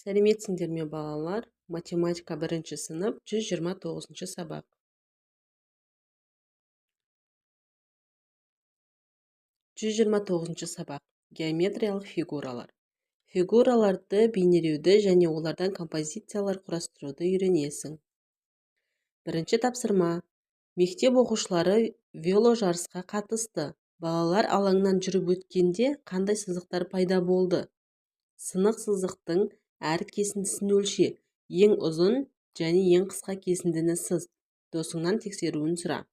Сәлеметсіңдер ме, балалар? Математика бірінші сынып, 129 сабақ. 129 сабақ. Геометриялық фигуралар. Фигураларды бейнелеуді және олардан композициялар құрастыруды үйренесің. Бірінші тапсырма. Мектеп оқушылары веложарысқа қатысты. Балалар алаңнан жүріп өткенде қандай сызықтар пайда болды? Сынық сызықтың әр кесіндісін өлше. Ең ұзын және ең қысқа кесіндіні сыз. Досыңнан тексеруін сұра.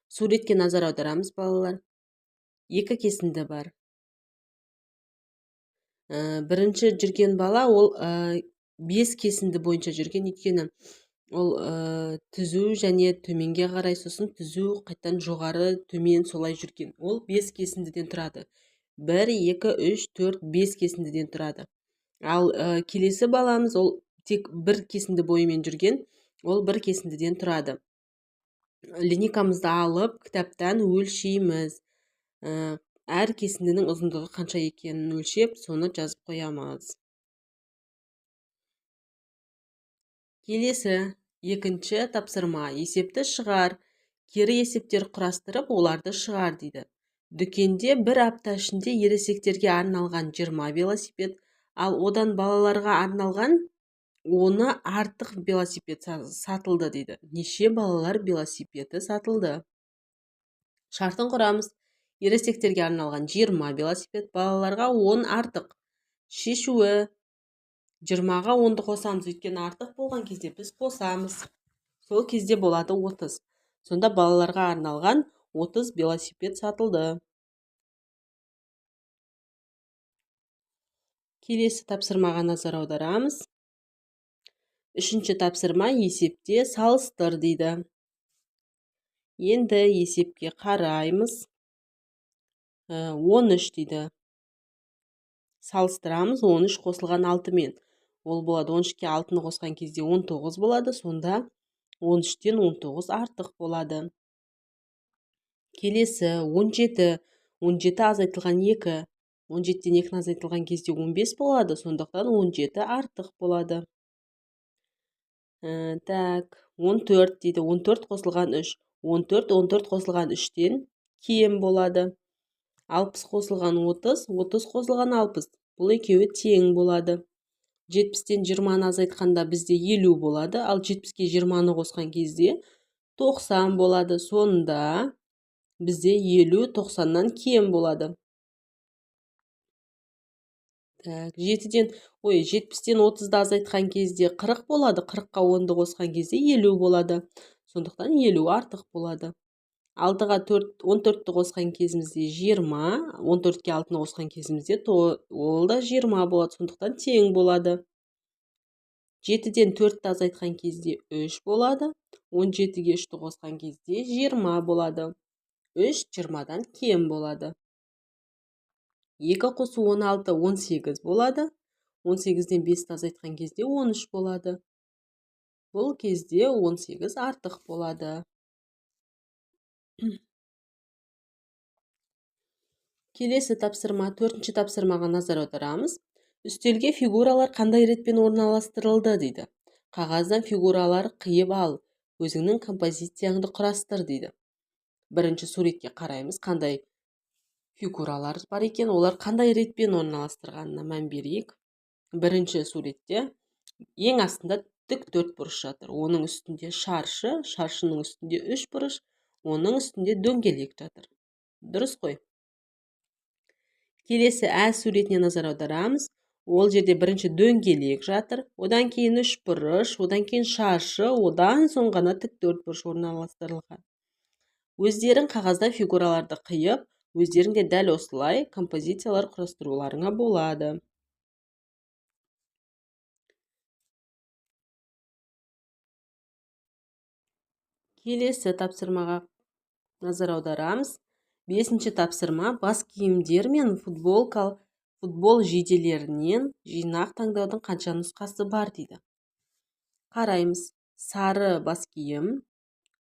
Суретке назар аударамыз, балалар. Екі кесінді бар. Бірінші жүрген бала ол 5 кесінді бойынша жүрген, өйткені ол түзу және төменге қарай, сосын түзу, қайтадан жоғары, төмен солай жүрген. Ол 5 кесіндіден тұрады. 1, 2, 3, 4, 5 кесіндіден тұрады. Ал келесі баламыз ол тек бір кесінді бойымен жүрген, ол бір кесіндіден тұрады. Линейкамызды алып, кітаптан өлшейміз. Әр кесіндінің ұзындығы қанша екенін өлшеп, соны жазып қоямыз. Келесі екінші тапсырма. Есепті шығар. Кері есептер құрастырып, оларды шығар дейді. Дүкенде бір апта ішінде ересектерге арналған 20 велосипед, ал одан балаларға арналған 10 артық велосипед сатылды дейді. Неше балалар велосипеді сатылды? Шартын құрамыз. Ересектерге арналған 20 велосипед, балаларға 10 артық. Шешуі 20-ға 10-ды қосамыз, өйткені артық болған кезде біз қосамыз. Сол кезде болады 30. Сонда балаларға арналған 30 велосипед сатылды. Келесі тапсырмаға назар аударамыз. Үшінші тапсырма есепте салыстыр дейді. Енді есепке қараймыз. 13 дейді. Салыстырамыз 13 қосылған 6-мен. Ол болады 13-ке 6-ны қосқан кезде 19 болады. Сонда 13-тен 19 артық болады. Келесі 17. 17 азайтылған 2. 17-тен 2 азайтылған кезде 15 болады. Сондықтан 17 артық болады. 14 дейді. 14 қосылған 3. 14, 14 қосылған 3-тен кем болады. 60 қосылған 30, 30 қосылған 60. Бұл екеуі тең болады. 70-тен 20-ны азайтқанда бізде 50 болады. Ал 70-ке 20-ны қосқан кезде 90 болады. Сонда бізде 50 90-нан кем болады. Так, жетіден, ой, жетпістен отызды азайтқан кезде 40 болады. 40-қа 10-ды қосқан кезде 50 болады. Сондықтан 50 артық болады. 6-ға 14-ті қосқан кезімізде 20, 14-ке 6-ны қосқан кезімізде ол да 20 болады. Сондықтан тең болады. 7-ден 4-ті азайтқан кезде 3 болады. 17-ге 3-ті қосқан кезде 20 болады. 3 20-дан кем болады. 2 қосу 16, 18 болады. 18-ден 5-ті азайтқан кезде 13 болады. Бұл кезде 18 артық болады. Келесі тапсырма, төртінші тапсырмаға назар аударамыз. Үстелге фигуралар қандай ретпен орналастырылды дейді. Қағаздан фигуралар қиып ал, өзіңнің композицияңды құрастыр дейді. Бірінші суретке қараймыз, қандай фигуралар бар екен, олар қандай ретпен орналастырғанына мән берейік. Бірінші суретте ең астында тік төрт бұрыш жатыр. Оның үстінде шаршы, шаршының үстінде үш бұрыш, оның үстінде дөңгелек жатыр. Дұрыс қой. Келесі ә суретіне назар аударамыз. Ол жерде бірінші дөңгелек жатыр, одан кейін үш бұрыш, одан кейін шаршы, одан соң ғана тік төрт бұрыш орналастырылған. Өздерің қағазда фигураларды қиып, өздерің де дәл осылай композициялар құрастыруларыңа болады. Келесі тапсырмаға назар аударамыз. Бесінші тапсырма бас киімдер мен футбол жейделерінен жинақ таңдаудың қанша нұсқасы бар дейді. Қараймыз. Сары бас киім,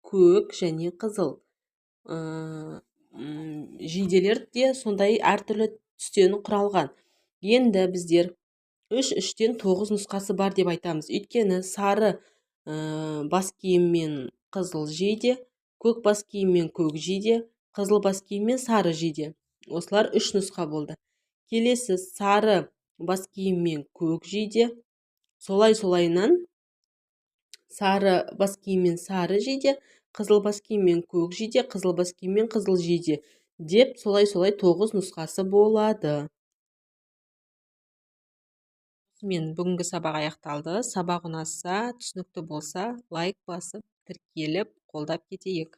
көк және қызыл. Жейделер де сондай әртүрлі түстен құралған. Енді біздер Үш, үштен тоғыз нұсқасы бар деп айтамыз. Өйткені сары бас киім мен қызыл жейде, көк бас киім мен көк жейде, қызыл бас киім мен сары жейде. Осылар үш нұсқа болды. Келесі сары бас киім мен көк жейде, солай солайынан сары бас киім мен сары жейде, қызыл бас киім мен көк жейде, қызыл бас киім мен қызыл жейде деп солай солай тоғыз нұсқасы болады. Осымен бүгінгі сабақ аяқталды. Сабақ ұнаса, түсінікті болса, лайк басып, тіркеліп, қолдап кетейік.